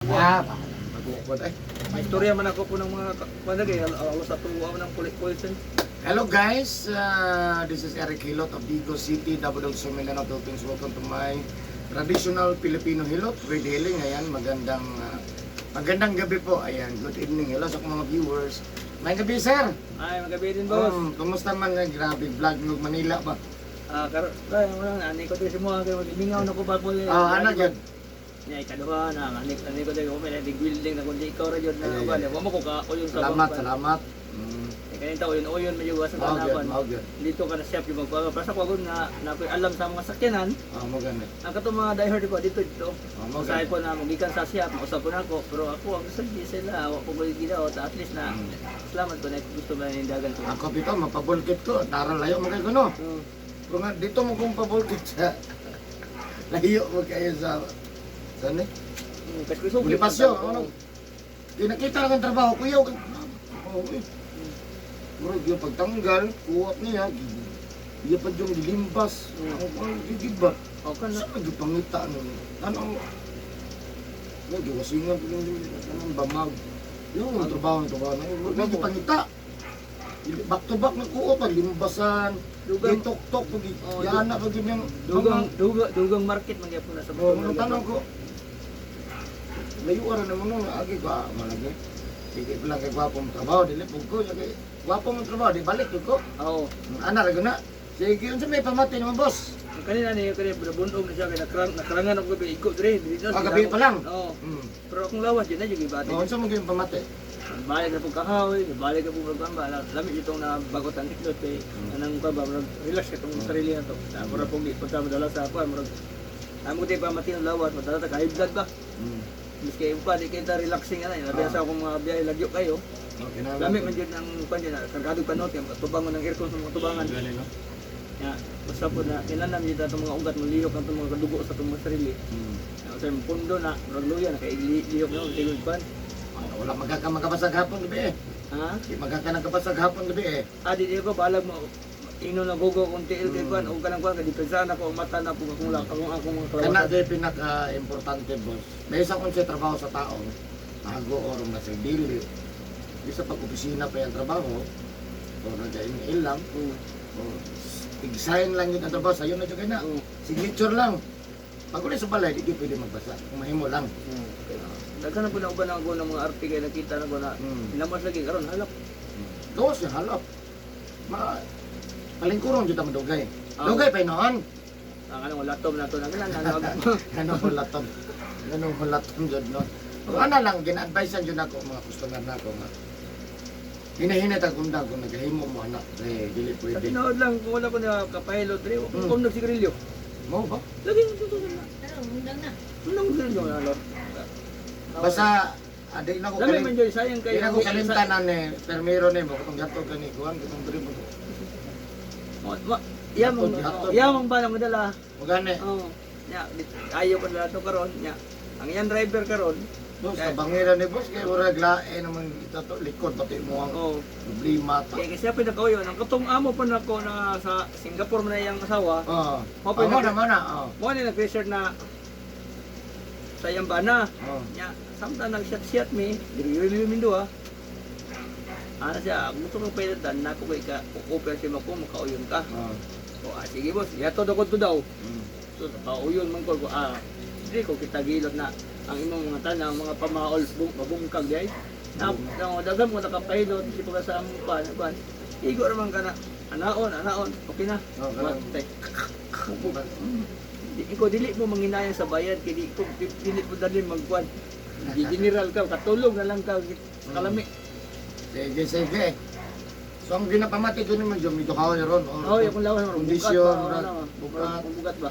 Ah, bago ay. May istorya man ako po ng mga kuwan kay alos sa tuwa ng kulit poison. Hello guys, this is Eric Hilot of Vigo City, Davao del Sur, Mindanao, Philippines. Welcome to my traditional Filipino Hilot with healing. Ayan, magandang gabi po. Ayan, good evening. Hello sa akong mga viewers. May gabi, sir. Ay, magabi din, boss. Kumusta man nga grabe vlog ng Manila ba? Ah, karon ay wala na ani ko diri sa mga kay mag-imingaw na ko pa po. Ah, ano gyud? Nya ikaduha na ani ko diri ko may big building na kundi ikaw ra jud na Ay, ay, kuwan. ay. Wa mo ko ka uyon sa Salamat, salamat. Kay kanin ta uyon uyon medyo sa Mao gyud, tanawan. mao gyud. Dito ka na chef yung magbaga. Basta ko agad na na ako'y alam sa mga sakyanan. Ah, mo gani. Ang katong mga diehard ko dito dito. Ah, mo Usahay gani. ko na magikan sa siya, mausap ko na ako. Pero ako ang gusto di sila, wa ko gidaot. At least na salamat ko na gusto ba nindagan ko. Ako bitaw mapabulkit ko, tara layo mo kay kuno. Pero nga dito mo kong pabulkit sa layo mo kayo sa saan eh? Kasi gusto ko Bonifacio, ano? Di nakita lang ang trabaho, kuya. Oo, eh. Murag yung pagtanggal, kuwat niya, iya pa yung gilimbas. Ang gigid ba? Okay na. Saan nagpangita nun? Anong... Nagwasingan ko yung anong bamag. Yung ang trabaho nito ka, medyo pangita. Back to back na kuot, limbasan, Dugang gitok-tok, Oh, yana pag yung dugang dugang dugang market man gyapon na sa Oh, mga tanong ko. Layo ra naman nung agi ka malagi. Sige pa lang kay gwapo mong trabaho, dili pug ko kay gwapo mong trabaho, di balik jud ko. Oo. Ana ra gyud na. Sige, unsa may pamati naman, boss? Ang kanina ni kanina bunog na siya kay nakrangan ako gabi igo dire dito. Ah, gabi pa lang? Oo. Pero akong lawas dyan na yung ibati. Oh, unsa mo gyud pamati? Balik na po kahoy, balik na po magkamba. Lami itong nabagotan dito kay anang ka ba murag relax itong sarili na to. Na murag pong di punta madala sa kuan murag amo di pa mati ang lawas madala ta high blood ba. Miski pa di kita relaxing ana, labi sa akong mga biyahe lagyo kayo. Okay na. Lami man jud ang kuan dyan, kargado pa note, tubang ng aircon sa mga tubangan. Gani no. Ya, basta po na kinahanglan jud atong mga ugat malihok ang atong mga dugo sa atong mga sarili. Ya, sa pundo na murag luya na kay lihok na tigod pan. Ah, wala magkaka makapasag hapon gabi eh. Ha? Di magkaka nagkapasag hapon gabi eh. Ah, di ko balag mo ino na gogo kung tiil kay kuan og kanang kuan kay depensahan ako ang mata na po akong akong akong mga Kana kalawasan. di pinaka-importante, boss. May isa kung siya trabaho sa tao, bago or nasa dili. Bisa pag opisina pa yung trabaho, o nag-email lang, o i-sign lang yun ang trabaho, sa'yo na dyan na. Signature lang. Pag uli sa balay, di ka pwede magbasa. Kung mahimo lang. Daghan na po na uban ako ng mga arte kay nakita na ko na lamas lagi karon halap. Gawas yung halap. Ma palingkuron dyan ang dugay. Ah. Dugay pa noon. Ang anong laptop na to na kanan Ano hulatom. Ano hulatom dyan no. Pero ano lang, gina-advise dyan ako mga customer na ako nga. Hinahinat ang undang kung naghahimo mo anak. Eh, dili Sa pwede. tinuod lang kung wala ko na kapahilot diri, kung nagsigarilyo. Mo ba? Lagi mo tutunan na. Pero undang na. Unang sigarilyo na lo. Basta, adi na ko Lami man kalim. jud sayang Di kayo. na ko kalimtan ni permiro ni mo katong gato kani kuan katong diri mo. Yamang Hatod, hatod. yamang ba na madala? Mo gani. Oo. Nya, ayaw ko na to karon nya. Ang yan driver karon. Boss, kabangira ni boss kay murag lae naman kita to likod pati mo ang problema ta. Kaya kasi pinakauyon ang katong amo pa nako na sa Singapore man na iyang asawa. Oh. Mo pa Mo na mo na. Oh. Mo ni nag-research na sa iyang bana. Oh. Nya, samtang nag-shot-shot mi, diri min duha. Ana siya, gusto kong pailatan na ko kay ka kukuper siya mo kung makauyon ka. Oh. O ah, sige boss, yato daw ko to daw. So kauyon man ko ah, di ko kita gilot na ang imong mga tanang mga pamaol mabungkag di ay. Na na daghan mo nakapahilot si pag sa among pan pan. Igo ra man kana anaon anaon okay na. Oh, kanang- Matay. Di ko dili mo manginayang sa bayad kay di ko dili mo dali magkuan. Di general ka katulog na lang ka kalami. Sige, sige. So ang ginapamati ko naman dyan, medyo kahoy ron. Or, Oh, yung lawas mo Kondisyon, bugat murag, ba? bugat. Bugat ba?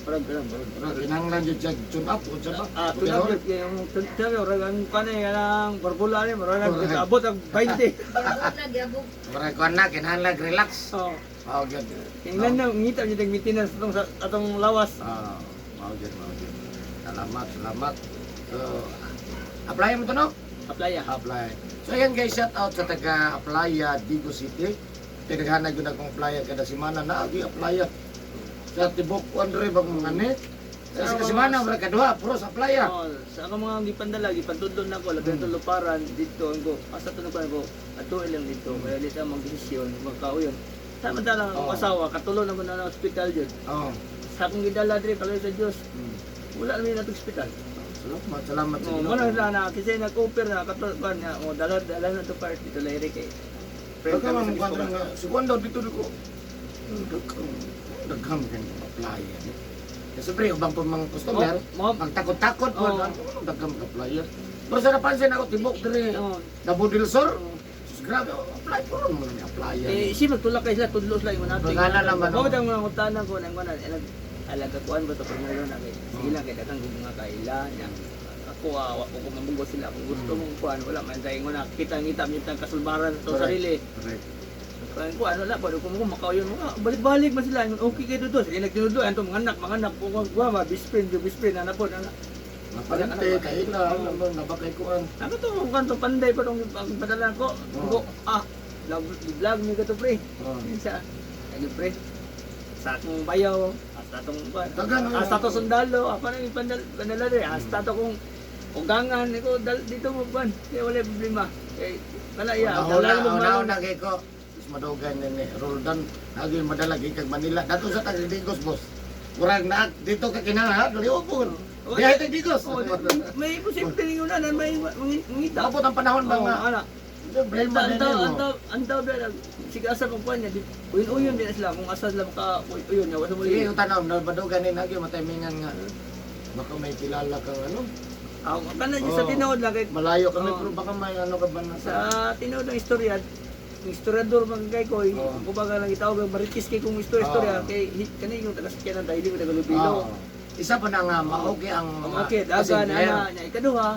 Parang parang parang. Murag, kinahanglan dyan siya, tune up, o siya ba? Ah, Okay, tunap ron? yun yung tunap yun, ang kanay ang barbula ni, murag Correct. abot ang 20. Giabog na, giabog. Murag kuwan na, kinahanglan relax. Oh. Oh, gyud. Tingnan na ngita niya tag maintenance atong sa atong lawas. Ah, mao gyud, mao gyud. Salamat, salamat. So, apply mo to no? Apply ah. Apply. So ayan guys, shout out sa taga Aplaya, Digo City. Tinaghanag yun akong applyan kada semana na agi applyan. Sa tibok kuan re bang mga ni. Sa kasimana, murag kaduha, puro sa playa. Oh, sa akong mga gipandala, gipantudlo na ko, labi na luparan dito ang ko. Asa to ko ko, ato lang dito. Kaya dito ang magdesisyon, magkauyon. Samantalang akong asawa, katulo na mo na ospital yun. Sa akong gidala diri kaloy sa Dios. Wala naman natong ospital. Salamat, salamat sa Oh, Ginoo. wala na na kasi nag-offer na katulo pa niya. Oh, dala dala na to part dito lairi kay. Friend Daghang kami ang sa mukha Gisbogan. nga, si Juan daw dito ko. Daghang, daghang kang applyer. Kasi pre, ubang pa mga customer, Oh, mga magtakot-takot po, Oo. ano, daghang applyer. Pero sa napansin ako, tibok diri, Davao del Sur, sus, grabe, oh, apply po rin mo na applyer. Eh, si magtulak kay sila, tudlo sila yung natin. Magala naman, Mao oh. daw mga utanan ko nang kunan, alag alaga kuan ba to primero na kay. Sige lang kay daghang kong mga kaila nya. Ako ah, wa ko mamunggo sila kung gusto mong kuan wala man tayo na kita ngita mi tang kasulbaran sa Correct. sarili. Correct. Kuan kuan wala pa ko mo makauyon mo balik-balik man sila. Ingon, okay kay dudo sige nagtinudo anto mga anak ko kuan ma best friend yo best friend ana po ana. Mapalante, kaila, naman, nabakay kuan. Ako to kuan to panday pa tong ang padala ko. Oo. Ko ah vlog vlog mi ka to pre. Oh. Sa ano pre? Sa akong bayaw, hasta tong Dagan, ano? hasta to sundalo, ako na yung pandal pandala dre, hasta to kung ugangan ko dal, dito mo ban, kaya wala problema. Kay wala iya, Una, dala mo una, man. una kay ko. Mas madugan ni ni Roldan, nagi madala kag Manila. Dato sa tag Digos, boss. Murag na dito ka kinahanglan, dali po. Oh, Dihay tag Digos. Oh, may posible yung unanan, may mangita. Tapos ang panahon ba Oh, nga? ana. Problema Ang din taw, mo. ang taw, ang taw ba sige asa pag kuan niya, uyon-uyon din na sila kung asa sila maka uyon niya, wala mo Sige, yung tanong, madugan ni nagi mataymingan nga. Baka may kilala kang ano. Ah, kana sa Oh. tinuod lang kay Malayo kami Oh. pero baka may ano ka ba na sa tinuod ng istorya, ang istoryador man kay koy, Oo. kumbaga lang gitawag ang marites kay kung istorya-istorya Oo. kay kani yung taga sakyanan dahil ko taga Lubilo. Oo. Isa pa na nga maoke ang Ang mga okay, dagan passenger. ana nya ikaduha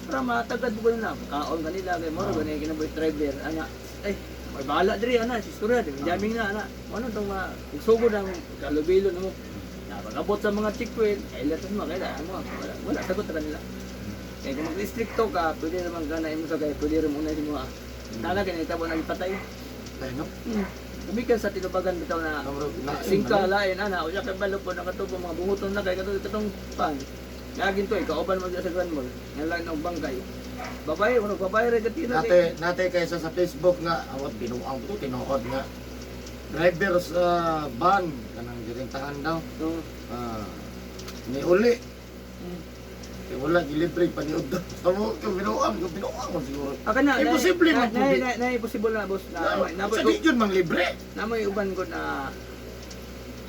para matagad mo na kaon kanila kay moro gani kinabuhi driver ana. Ay, may bahala diri ana si istorya di jamming na ana. Ano tong mga sugod ang kalubilo namo. Napakabot sa mga chikwil, ay lahat mo kay mo wala, wala sagot sa kanila. Kaya kung mag-restricto ka, pwede naman gana imo sa kay pwede rin muna sa mga. Nala kay nitabo na ipatay. Ay, no? Gumikan sa tinubagan bitaw na singka lain ana unya kay balo po nakatubo mga bunguton na kay katong katong pan. Nagin to kauban mo sa Grand Mall. Nga lang og bangkay. Babae, ano babae ra katina Nate, nate kaysa sa Facebook nga awat binuang to tinuod nga driver sa van kanang girintahan daw. No. Ah, ni uli kay wala gilibre paniud daw. Sa mo ko binuang ko binuang ko siguro. Aka na, Imposible na, man na, po, di. na, na, imposible na boss na, na, Sa di yun mang libre. na may uban ko na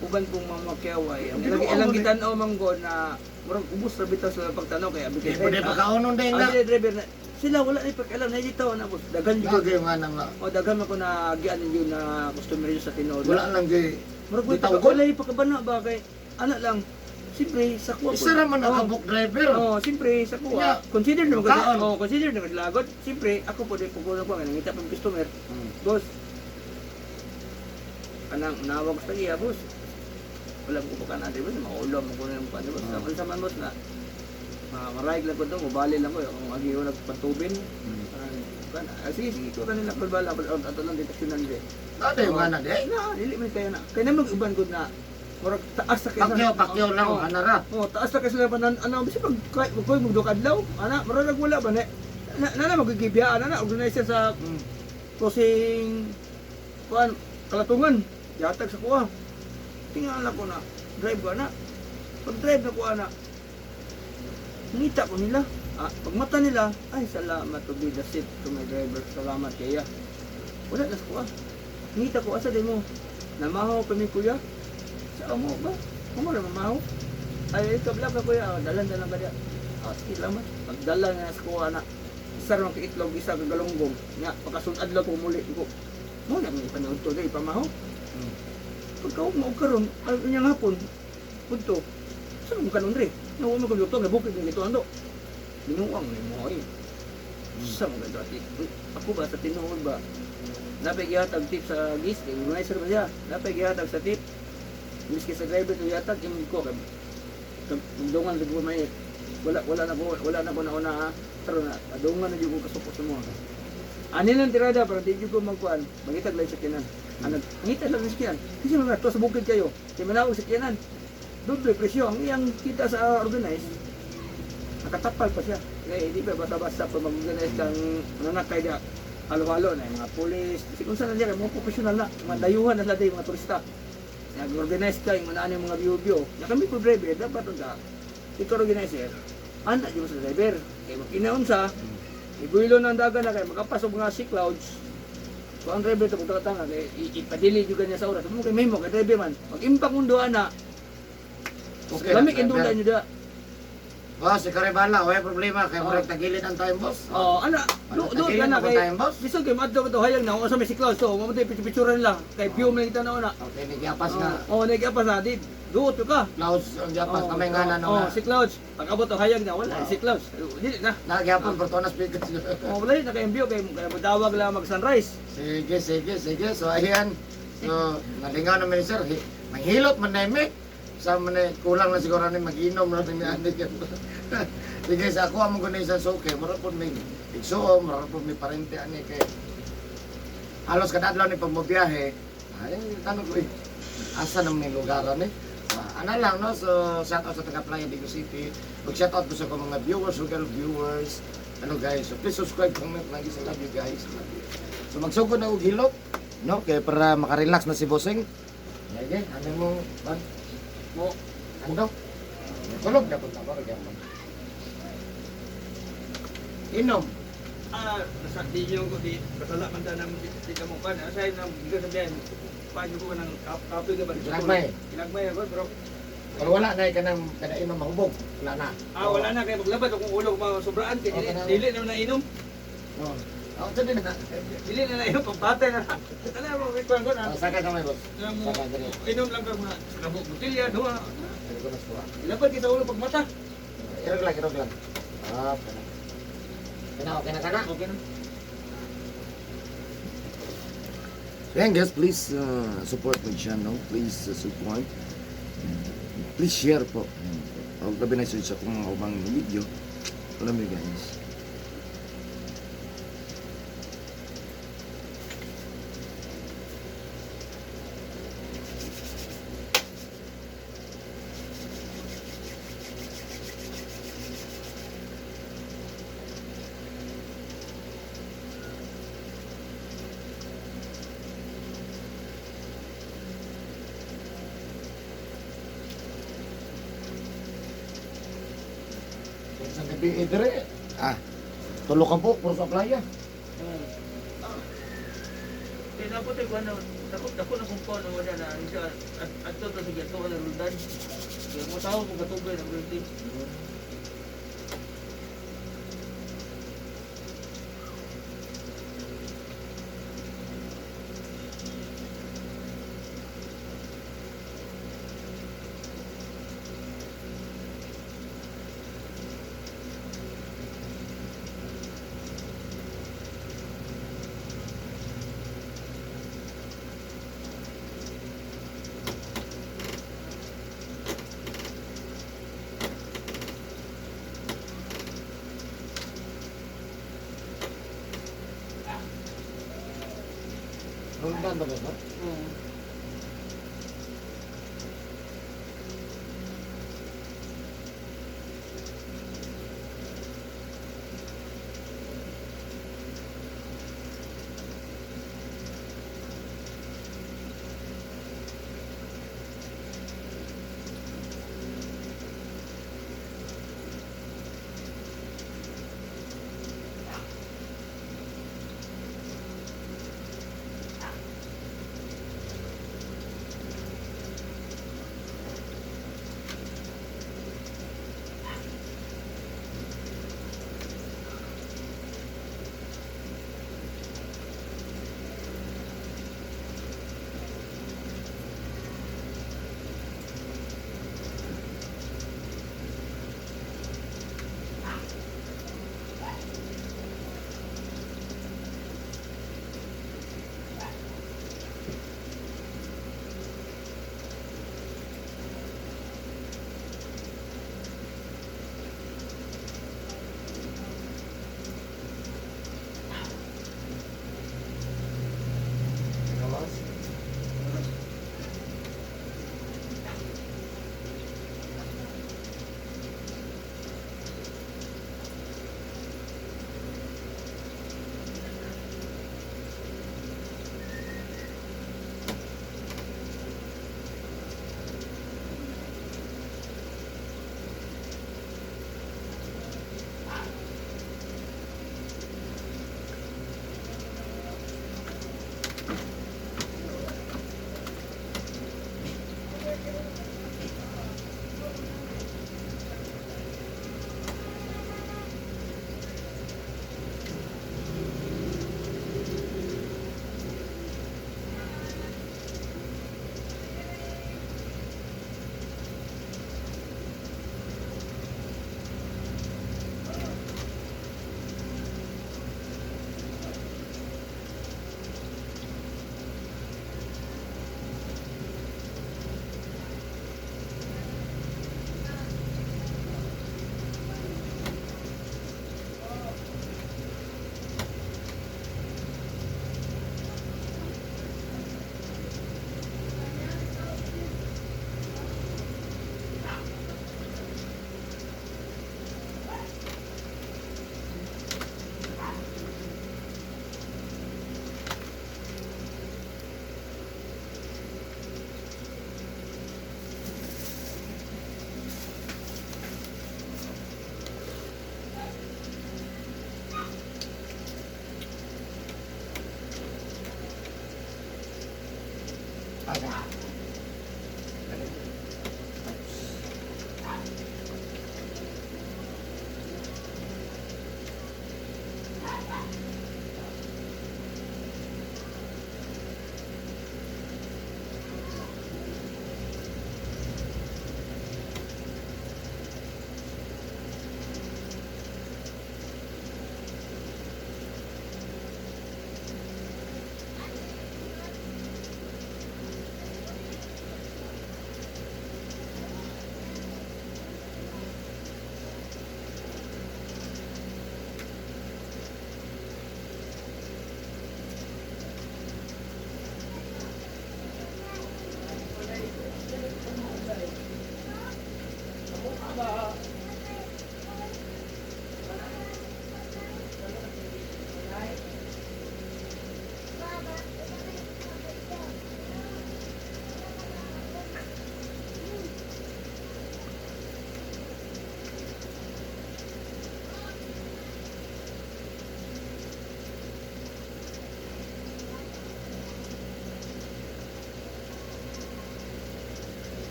uban kong mga makyaway. Ang Binuang ilang, ilang mo ni. gitan-aw man ko na murag ubos ra bitaw sa pagtanaw kay abi Di kay pa di pa kaonon din Ang nga. driver na sila wala ni pakialam na dito na boss. Daghan jud. Lagi nga na nga. O daghan man ko na gian yun na customer yun sa tinuod. Wala lang gay. Murag Di wala tawgon. wala yung pagkabana ba kay anak lang. Siyempre sa kuwa. Isa ra man nakabook driver. Oh, siyempre sa kuwa. Kanya, Consider naman kasi. kaon. Oh, consider naman sila agad. Siyempre ako po din pugulo ko nga nangita pang customer. Boss. Kanang nawag sa iya, boss. Wala ko pa kana, di ba? Maulam ko na yung pan, boss. Ah. Sa man boss na maray lang ko to, mabali lang ko kung agi wala pantubin. Kana, ah, sige sige ko kanila pagbala ato lang deteksyonan di. Nate nga na di. Na, dili man kaya na. Kaya naman uban ko na murag taas sa kaysa. Pakyaw pakyaw lang Oh, ana ra. oh, taas sa kaysa panan ano bisag pag kahit ko magdukadlaw, ana murag wala ba na. Na na, na magigibiyaan ana organizer sa crossing kuan kalatungan yatag sa kuha. Tingala ko na drive ko na. Pag drive na ko ana. Ngita ko nila. Ah, pag mata nila, ay salamat to be the seat to my driver. Salamat kaya. Wala na sa kuha. Ngita ko asa din mo. Namahaw pa mi kuya. Sa amo ba? Amo ra mamahaw. Ay kabla ka kuya, ah, dalan dalan ka diya. Ah, sige salamat. Pagdala na sa kuha na. Isa ra ka itlog, isa ka galunggong. Nga pakasulad lang ko muli ko. Mo na may panood to day pamahaw. Pagka mo karon, ay unya nga hapon. Punto. Saan mo kanon re? Nawa mo kung luto, nabukid ng ito ando. Binuang ni mo ay. Sa mga dati. Ako ba sa tinuod ba? Napay gihatag tip sa gis, kay organizer ba siya? Napay gihatag sa tip. Miski sa driver to gihatag imong ko kay dungan sa ko may wala wala na ko nauna ha. Pero na adungan na jud ko kasuko sa mga. Ani lang tirada para di jud ko magkuan, mangitag lang sa kinan. Ano, mangitag lang sa kinan. Kasi mga to sa bukid kayo. Kay manawag sa kinan. Doble presyo ang iyang kita sa organize. Nakatapal pa siya. Kaya hindi pa basta-basta pa mag-organize kang nanakay dia halo-halo na yung mga pulis. Kasi kung saan na siya, mga professional na, mga dayuhan na sila mga turista. Nag-organize ka, yung mga ano yung mga view-view. Na kami po driver, dapat unta, ikaw organizer, anak yung sa driver. Kaya mag-inaon sa, ibuilo na ang dagan na kay makapasok mga sea clouds. So ang driver ito kung tanga kay ipadili juga niya sa oras. Mo kay memo kay driver man. Mag-impact mundo ana. Okay, Lami driver. indula niyo da. Boss, ikaw rin bahala. Wala problema. Kaya Oo. murag tagilid ang time, boss. Oh, ana, do do Tagilid ana ako kay time, boss. Bisag kay madto to hayag na kung sa may sea clouds to, mo picture nila kay view man kita na una. Okay, nagyapas nga. Oh, nagyapas na di. Duot ka. Clouds ang japas. Oh, Kamay nga na oh, nung si clouds. Pag abot to hayag na wala si clouds. Dili na. Nagyapon, Fortuna speakers. Oh, wala na kay view kay kay modawag lang mag sunrise. Sige, sige, sige. So, ayan. So, nalingaw naman ni sir. Manghilot man na imi. Sa man eh, kulang na siguro ni mag-inom na ni ani. Sige, sa ako among gunay sa suke, mura po may igsuo, mura po may parente ani kay halos kada adlaw ni pag mobiyahe. Ay, tanong ko eh, asa naman yung lugar ani? So, ana lang no, so shout out sa taga Playa Digo City. Mag shout out po sa akong mga viewers, local viewers. Ano guys, so please subscribe, comment, lagi sa love you guys. Love you. So magsugod na og hilot, no, kay para makarelax na si Bossing. Sige, ano mo ban? Mo Ano? Tulog na punta ba gyapon. Inom. Ah, sa di nyo ko di kasala man ta nang di ka mo kan. Asay nang gikan sa biyan. Paano ko nang kapoy ka ba? Ginagmay. Ginagmay ako pero Pero wala na kanang kada inom mahubog. Wala na. ah wala na kay maglabad akong ulo mga sobraan kay dili Okay na. dili na nainom. Oh. Ako sa din na. Dili na nainom pagbatay na. Tala mo may kuan ko na. Ah, saka kamay boss. Lang Saka dali. inom lang ka mga sa kabuk botelya duha. Dali ko na suwa. Ilabad kay sa ulo pag mata. Irog lang, irog lang. Ah, kana. Kana okay na kana. Okay na. So yan guys, please support my channel. Please support. Please share po. Ayan po. Huwag labi na sa akong mga ubang video. Alam niyo guys. Sa gabi, eh, dire. Ah, tulo ka po, puro sa playa. Ah. Kaya dapat ay kuan na dako dako na kung kuan wala na siya at adto to sa gato na rundan. Kaya mo tawo kung katugay na rundan. Rundan ba ba? Oo.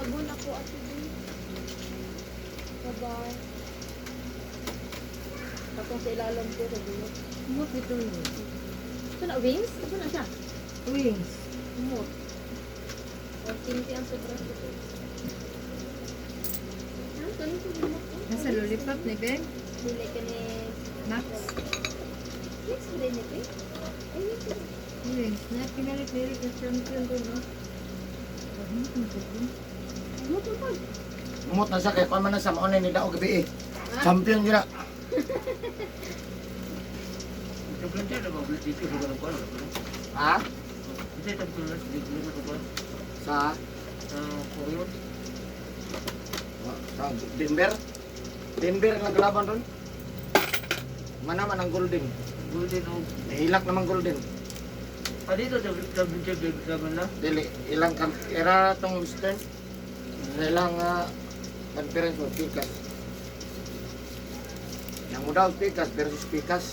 Sabon ako at ito. Bye-bye. Katong sa ilalom ko sa dulo. Umot dito yun. Ito na, wings? Ito na siya. Wings. Umot. O, tinti ang sobrang ito. Ano? Ganun ko umot ko. Nasa lollipop ni Ben. Dili ka ni... Max. Wings ba din ito eh? Ay, wings ba? Wings. Na pinalit-lilit na champion doon, no? Umot mo pa. Umot na siya kay kuan man na siya mao na ni daog gabi eh. Champion gyud na. Ha? Sa sa Denver. Denver ang naglaban ron. Mana man ang golden. Golden og Nahilak naman golden. ah dito sa championship laban na. Dili ilang kam era tong Western. Sa ilang conference o Pikas. Yang mo daw Pikas versus Pikas.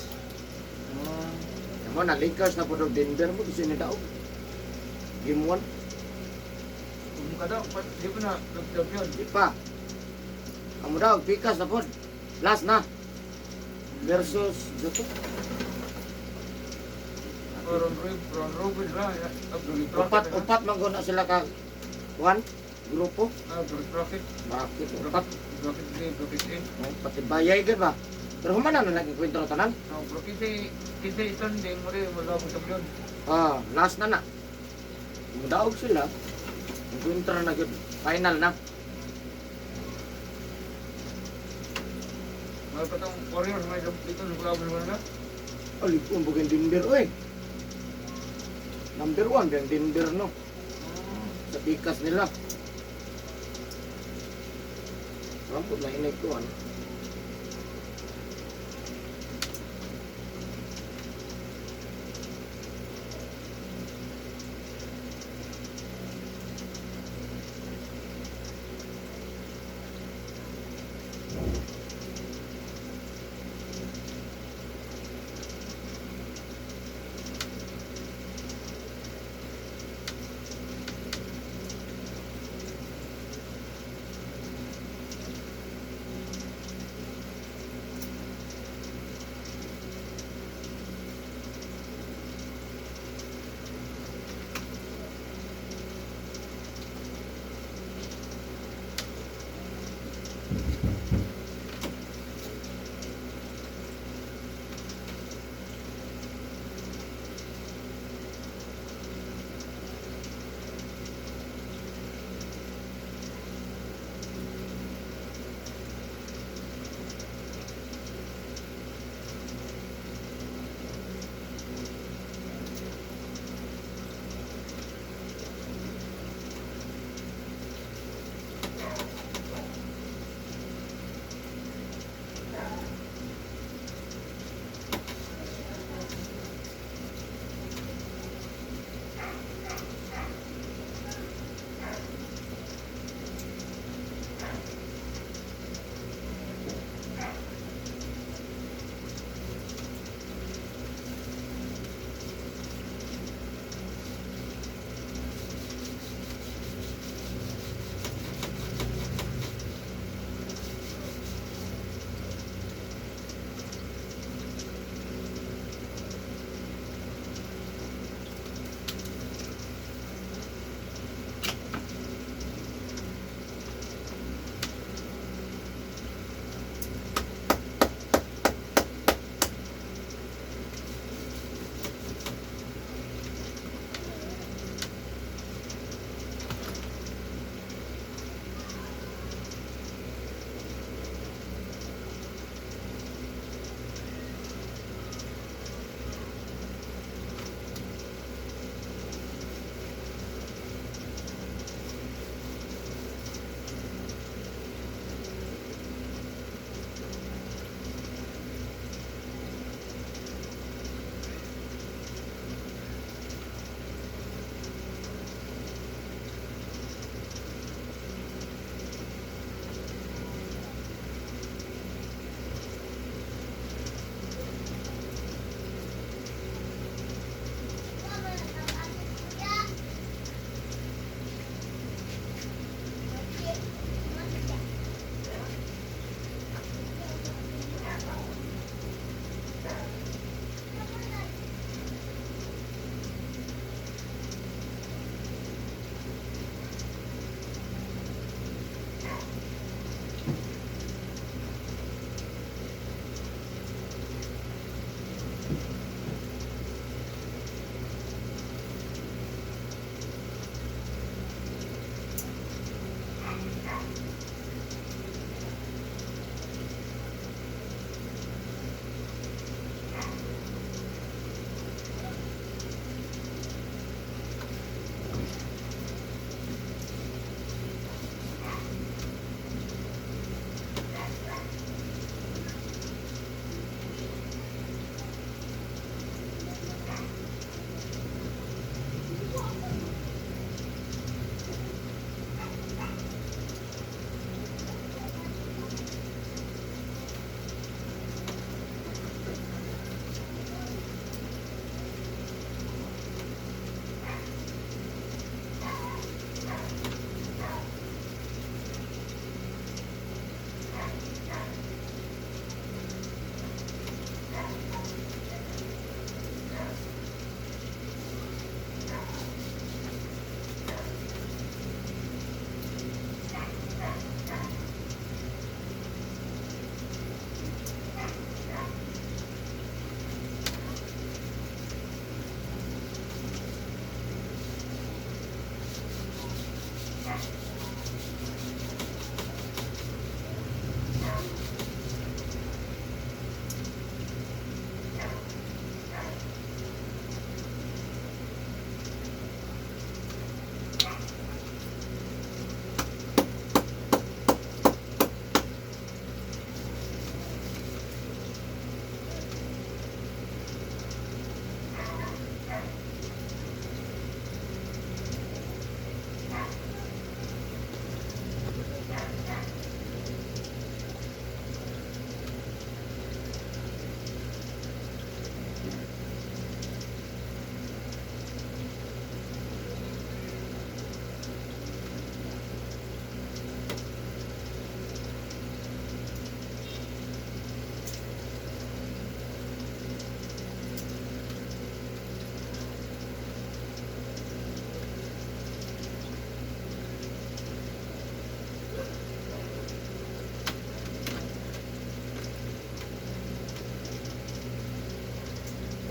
Yang mo na Lakers na po daw Denver mo kasi ni daog. Game 1. Kung kada di ba na champion. Di pa. Amo daw Pikas na po. Last na. Versus Joto. Ron Ron Robin ra. Upat upat man guna sila ka one grupo. Bracket Bakit upat? bracket B, bracket A. Oh, pati bayay gud ba? Pero humana na nagkwento na tanan. Oh, bro, kinsa kinsa isan din mo rin wala mo champion. Ah, last na na. Mudaog sila. Nagkwento na gud. Final na. Mga patong Warriors may dito sa laban mo na. Alipon bugin Denver oy. Number 1 ang Denver no. Sa pikas nila. Rampot na inay ko ano.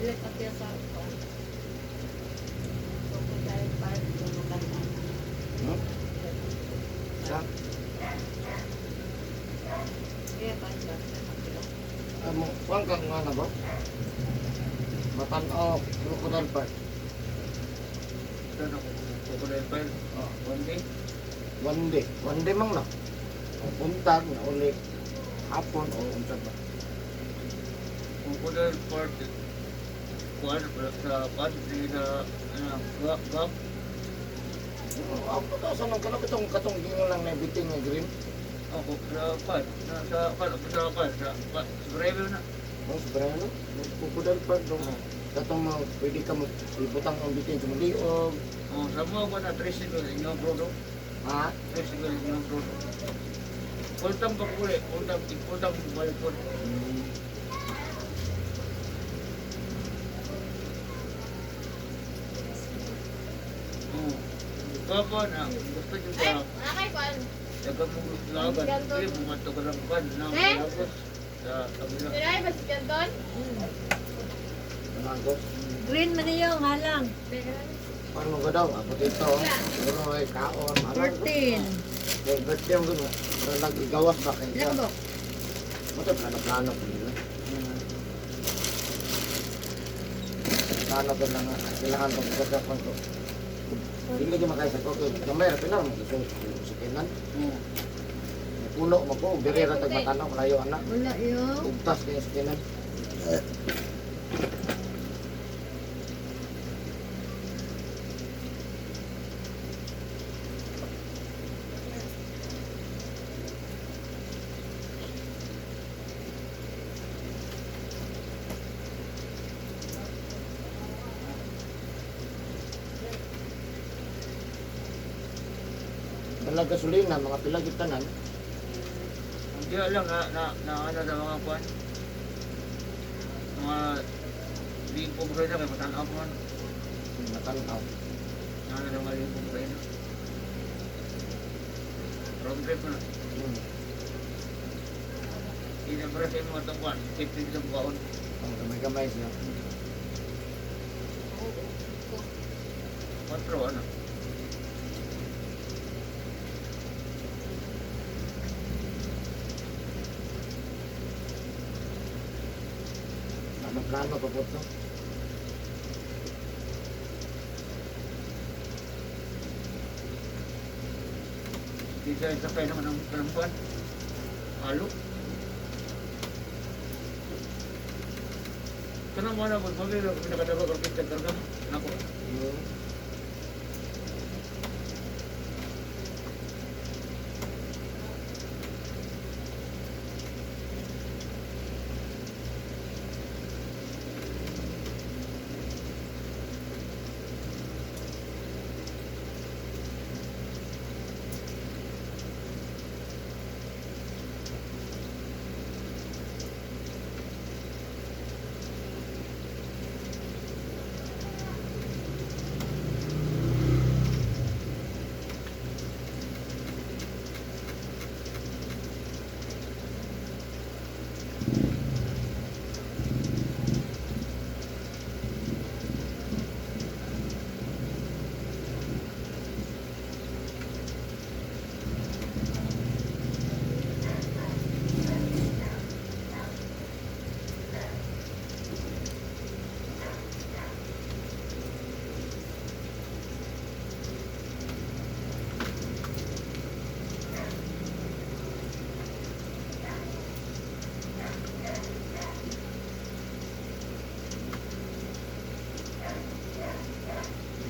Dili pa siya sa kuan. Crocodile Park yung matanda. Hmm? Sa? Kaya pa siya sa kapila. Amo, kuan ka nga na ba? Matanaw, Crocodile Park. Ito na, Crocodile Park. Oh. One day. One day. One day mang na. O buntag na uli. Hapon o unsa ba. Crocodile Park. Kuan, sa kuan, di sa, ano, gap, gap. Oo, ako to sa nang kanang itong katong gingon lang na biting nga green. Ako, sa kuan, sa kuan, sa kuan, sa kuan, Breve na. Mas brano, Crocodile Park do. Katong mga pwede ka mo ibutang ang biting sa maliog. Oh, sa mga kuan na, tricycle, inyong brodo. Ha? Tricycle, inyong brodo. Kultang bakuli, kultang, kultang balkon. Oh, Papa na, gusto niyo Ay, sa wala kay kuan. daga mong lagan, hindi bumato ka ng kuan na, Eh? tapos sa kabila. Dili ba si Canton? Managos. Green man niyo, halang. Paano ka daw? Abot ito. Siguro ay kaon. Ano? 14. Kay birthday ang gano'n. Pero nag-igawas ba kayo? Ilan ba? Mo to plano-plano ko nila. Plano ko lang nga. Kailangan pag gagapon ko. Hindi lagi makaya sa ko. Gamay ra pinar mo gusto sa kinan. Oh, Puno mo ko. Diri ra tag matanaw kalayo anak. Wala yung. Ugtas kayo sa kinan. Dala gasolina, mga pila gyud tanan. Hindi lang na, na, na, ano sa mga kuan. Mga lipo ko rin, kaya matanaw ko man. Matanaw. Na, ano sa mga lipo ko rin. Road trip na. Hindi na para sa mga itong kuan, 50 sa bukaon. Ang gamay-gamay siya. Kontro, ano. Plano-plano pa po to. Di sa sakay naman ang kalampuan. Alo. Kanang mga nabot, mabilo kami nakadabag ang kita karga. Nako.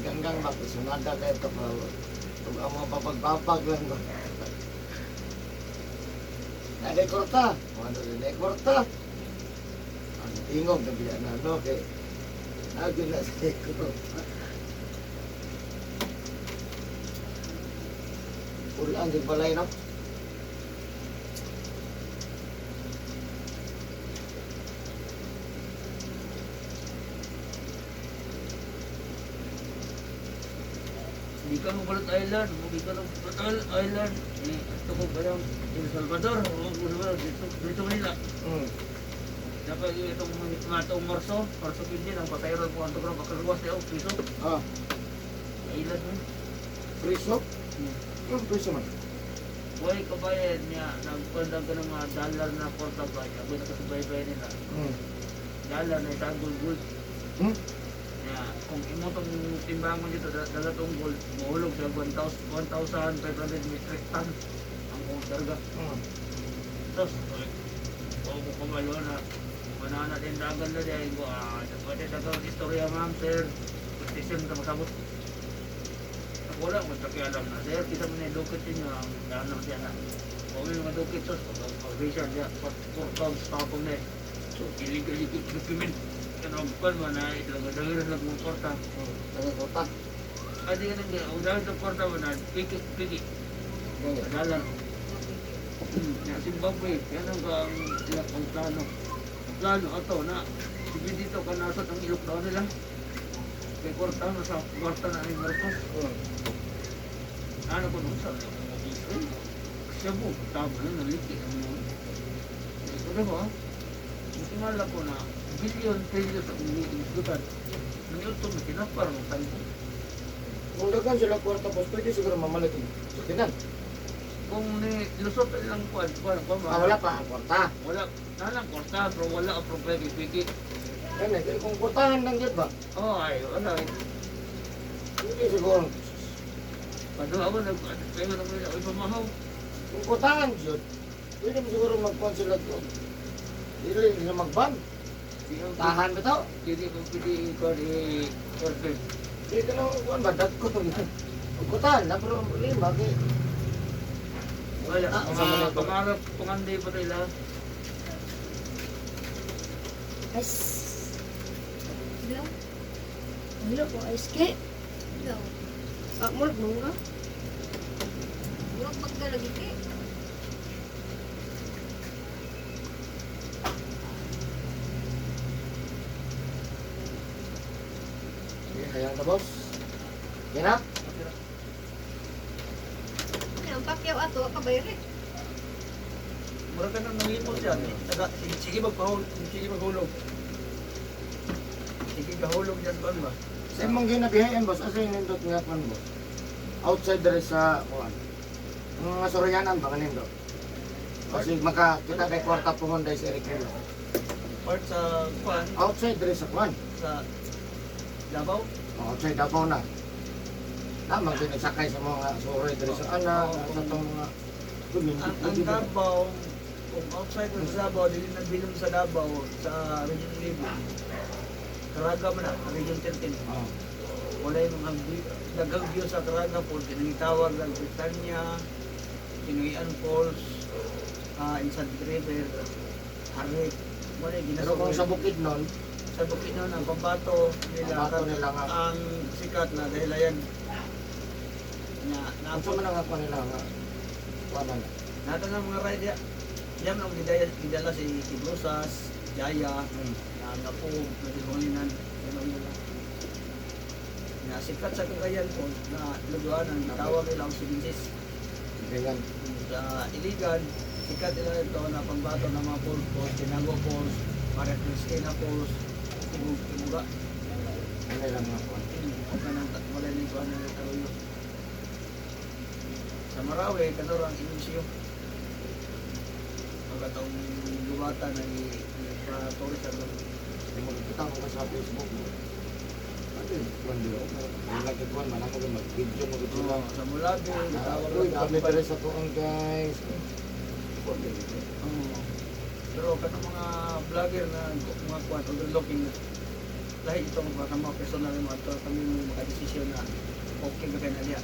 Ganggang ba, sunada kayo ito pa. Kung ang mga papagbabag lang ba. Nade korta. Ano rin korta. Ang tingog na biya na no kay Agyo na sa ko. Ulan din balay no. Hindi ka mo Balut Island, hindi ka mo Balut Island. Eh, ito ko ba yung El Salvador, o El Salvador, dito, dito Manila. Dapat itong mga itong Marso, Marso 15, ang pasayro ko ang tugrong pagkaluwas niya, oh, piso. Ah, Kailan mo. priso? Yung priso man. Buhay kabayan niya, nagpandag ka ng mga dollar na kwarta ba niya, buhay nakasubaybay nila. Dollar na isang gold gold. Niya, kung imo tong timbangon dito, dala tong gold, mahulog sa 1,000 1,500 metric ton ang kung darga. Tapos, o ko kamalo na, manana din dagan na dahil ko, pwede dagan istorya ma'am, sir. Petition na masabot. Ako wala, magkakialam na, sir, kita mo na yung dukit ninyo, ang daan siya na. Kung may mga dukit, sos, pag-visa niya, 4 pounds tapong na eh. So, illegal document. Ano ang kwan mo na, ito lang, dahil lang mong kwarta. Taga kota. Ay, di ka nang, ang dahil sa kwarta mo na, piki, piki, dalan. Ya, Zimbabwe, yan ang ang ang ang plano. Ang plano ato na sige dito kanasot ang ilok daw nila. Kay kwarta na sa kwarta na ni Marcos. Ano ko nung sa siya mo, tama na naliki ang mga. Ito ba? Tingala ko na billion trillion sa umiisgutan. Nang ito na kinapar ng tango. Kung dagan sila kwarta boss, pwede siguro mamalit yung sakinan. Kung ni lusot lang kuan kuan kuan Ah, wala pa ang kwarta. Wala, nalang kwarta pero wala ang problema piki. Ano, kaya kung kwartahan lang yun ba? Oh, ay, wala. Hindi siguro. Paano ako nag kaya nag ay pamahaw. Kung kwartahan yun, pwede mo siguro magkuhan sila doon. Dili nila mag-ban. Tahan ba to? Dili ko pwede ko di order. Hindi ka na kuhan ba? Dagko. Kung kwartahan, na pero ang problema. Kaya, Wala, Ah, mga sa mga pangarap pangandi pa tayo lahat. Ice. Hello? Hello po, ice cake. Hello. Ah, murag mangga. Murag mangga lagi ke. Sige, hayaan na boss. Yan na. Ano, ang pakyaw ato, kabayre. Mura ka nang nangimot yan. Taga, sige, sige magpahul, sige maghulog. Sige gahulog yan ba ba? Sa imong ginabihayan boss, asa yung nindot nga kuhan boss? Outside dere sa kuhan. Ang mga Soroyanan ba kanindot? Kasi maka kita kay kwarta pohon dahil sa Eric Relo. Part sa kuan Outside dere sa kuhan. sa Davao. Oh, outside Davao na. Tama din nagsakay sa mga suroy dere sa ana, sa tong mga Ang Davao, kung outside mo sa Davao, dili na bilong sa Davao sa Region 11. Caraga man na, Region 13. Oh. Wala yung mga daghang view sa Caraga Falls, kinangitawag ng Britannia, Tinuian Falls, Inside River, Harik. Wala yung Pero kung sa ginasuoy. bukid nun, Sa Bukidnon, ang pambato nila, Pambato nila nga. ang sikat na dahil ayan, na ang sa man ang kuha nila nga kuha na. Nata ng mga ride ya. Yan ang gidala, gidala si Kibrosas, Jaya, na Napo, Nadihoinan, yan ang nila. Na sikat sa Cagayan po, na luguan ang tawag nila ang Siginsis. Ganyan. Sa Iligan, sikat nila ito na pambato ng mga falls po, Tinago Falls, Maria Cristina Falls, Tibug, Tibuga. Ano lang nga kuha. Kanang wala ni kuan na taruyo. Sa Marawi, kanurang Inisyo. Ang katong luwata na i-tourist sa Hindi mo kita ko sa Facebook mo. Ano yung kuha dito? Wala kay kuha man ako mag-video mo gud sila. Oo, sa Mulabi, tawag Uy, dami dere sa tuong guys. Kuha dito. Oo. Pero kanang mga vlogger na mga kuan overlooking na lahi itong mga mga personal mo ato kami mo makadesisyon na okay ba kay na diya.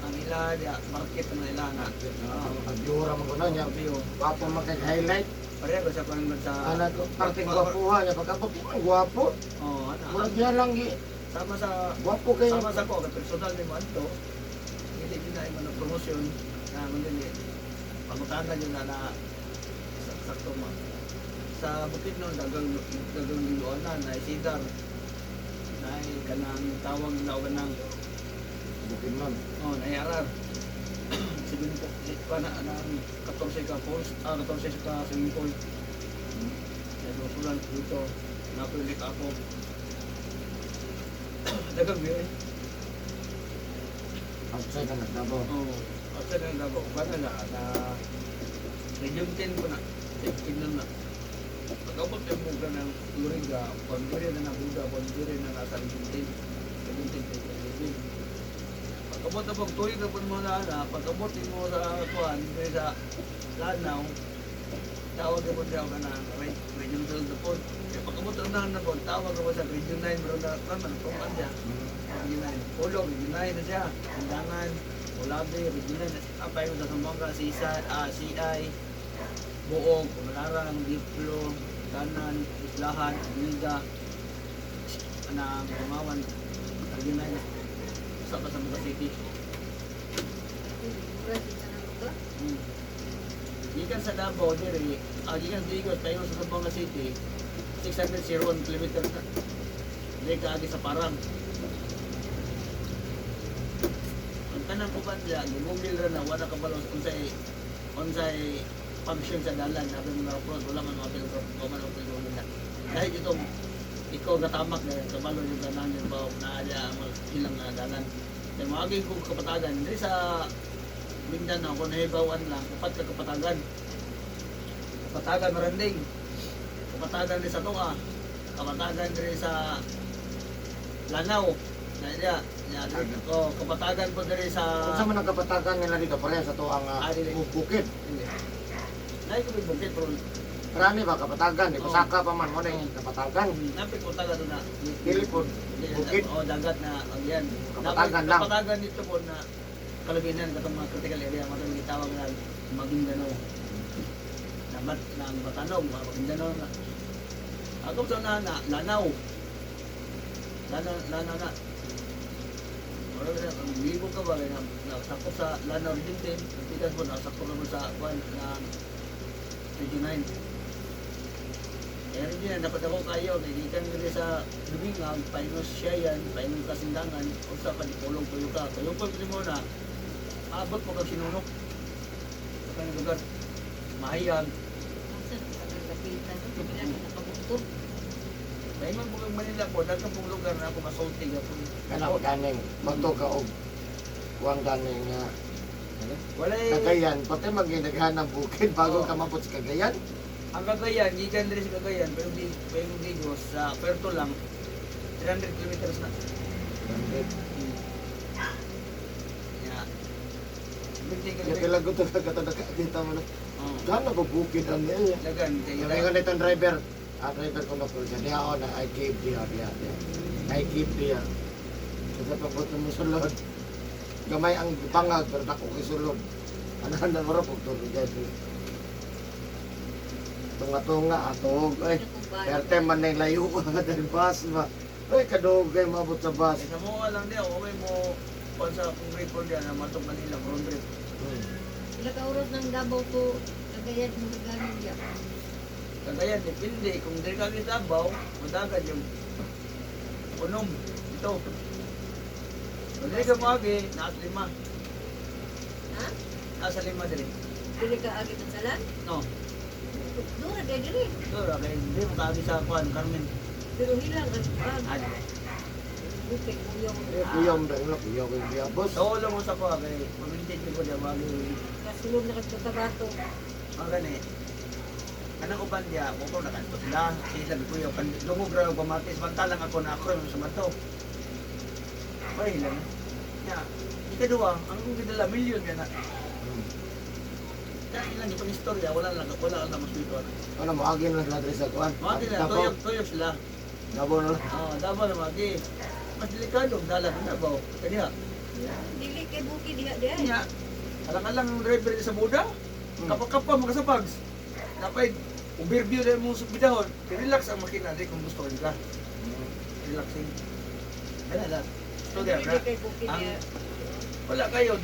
Ang ila diya, market ang ila nga. Pag-viewera mo kuno niya. View. Gwapo man kay highlight. Pareho ko sa kuan sa Ana ko parte gwapuha niya pagkabot gwapo. Oh, ana. Murag yan lang gi. Sama sa Gwapo kay sama sa ko kay personal ni mo adto. Dili gyud na imo na promosyon na mo dili. Pangutana yun na na sakto ma. Sa Bukidnon dagang dagang giluanan na sidar na kanang tawag na o kanang Bukid man. oh naiarar. Sige po, pa na ang 14 ka falls, 14 ka swimming pool. Ulan dito. Napilik ako. Dagang biyo eh. Outside na nagdabo. Oo. Outside ng Davao. Paano na? Na Region 10 ko na. Tignan na. Pag-abot yung muga ng Luriga, boundary na Nabuda, boundary na nasa Region 10. Region 10, Region 11. Pag-abot na pag tuig na po mo na na, pag-abot mo sa kuan, diri sa Lanao, tawag na po siya ka na right, Region 12 na po. Kaya pag-abot na na po, tawag na po sa Region 9, bro na, naman, tumaan siya. Region 9. Pulo, Region 9 na siya. Sindangan, Ulabe, Region 9. Apay mo sa Zamboanga, Sisa, CI, Buog, Kumalarang, Diplo, Tanan, Islahan, Milda, anang Bumawan, Region 9. Sa pa sa Mga City. Mura sa tanan ko. Gikan sa Davao, diri, gikan sa Digos, tayo sa Zamboanga City, 601 kilometers na. Hindi ka agi sa Parang. Ang tanang uban niya, gumugil ra na, wala ka balong unsay unsay function sa dalan, sabi mga road, wala man mga pilgrim, wala man mga pilgrim nila. Dahil itong ikaw gatamak na kabalo yung tanan yung bawo na adya ang mga ilang nga dalan. Kaya maagi ko kapatagan, diri sa Mindanao, kung nahibawan lang, upat ka kapatagan. Kapatagan Maranding. Kapatagan din sa Tunga. Kapatagan din sa Lanao. Na iya, ya, oh, kapatagan po diri sa Kung sa man ang kapatagan nila dito, pareha sa to ang dili. bukid. Hindi. Nay ko may bukid pero Karani ba kapatagan, di Oo. pasaka pa man mo na yung kapatagan. napit ko taga doon na Dili po bukid. Oh, dagat na agyan. Kapatagan lang. Kapatagan dito po na kalabinan katong mga critical area mga itong gitawag na Maguindanao. Namat na ang Batanog, mga Maguindanao na. Ako sa na na Lanao. Lanao, Lanao na. Wala na, ang libo ka ba, na, nasakop sa Lanao Region 10, ang tigas po, nasakop naman sa kwan na Region 9. Kaya rin yan, dapat ako kayo, kay gikan diri sa Dubingan, paingon siya yan, paingon kasindangan, usa pa di pulong tuyo ka. Tuyo po mo na, abot mo kag sinunok. Sa kanyang lugar, mahayag. Asa sa kagapitan no? Pila ka nakabukto. Paingon po kag Manila po, daghan pong lugar na ako masulti gapon. Kana ganing magto ka og kuang ganing nga ano? Walay, Cagayan, pati maginaghan ng bukid bago Oo. ka mapot sa Cagayan. Ang Cagayan, gikan diri sa Cagayan, pero di paingon Digos sa Puerto lang, 300 kilometers na. Ya. Binti ka Kaya kailangan ko talaga ka dito mo na. Oh. Gano'n ba bukid ang niya? Dagan kay Yung ingon itong driver, driver ko na po siya, diha ako na, I give diha, diha, diha. I give diha. So sa pagbuto mo sulod, gamay ang bangag, pero dako kay sulod. Ano na mo pag tulog guys. Tunga-tunga, atog, ay. Perte man na yung layo ko dahil bus ba. Ay, kadugay maabot sa bus. Sa mga lang di ako okay mo kung sa kung report diyan na matong Manila road trip. Pila ka oras ng Davao to Cagayan mo ganin diya. Cagayan depende kung diri ka sa Davao, madagan yung unom ito. Kung diri ka moagi, naas 5. Ha? Nasa 5 diri. Dili ka agi pansalan? No. Dura kay diri. Dura kay hindi mo kaagi sa kuan Carmen. Pero hilang ang pag Ay. bukid kuyong. Eh, kuyaw mo dahil na, kuyaw ko yung biya, boss. So lang mo sa kuan kay pamintin ko diya moagi. Kasulod na kag Cotabato. Ang gani. Anang uban diya, ko ko nakanto sila. Sila kuya kan dungog ra og pamatis bantalang ako na ako sa bato. Ay lang. Ya, ikaduha, ang kong gidala milyon yan na. Kaya ilang itong istorya, wala lang, wala lang mas dito. Ano mo, agi na lang sa kuan. Mga sila, Davao. tuyok, tuyok sila. Davao na lang. Ah, Davao na magi. Mas delikado ang dala ng Davao. Kanya, Dili kay bukid diha diha. kanya, alang-alang ang driver sa Buda. Kapag-kapa, mga sapags. Napay, overview na mo sa bidahon. Relax ang makina, di kung gusto ka. Relaxing. Wala lang. So, Dili there, kay bukid diha. wala kayo.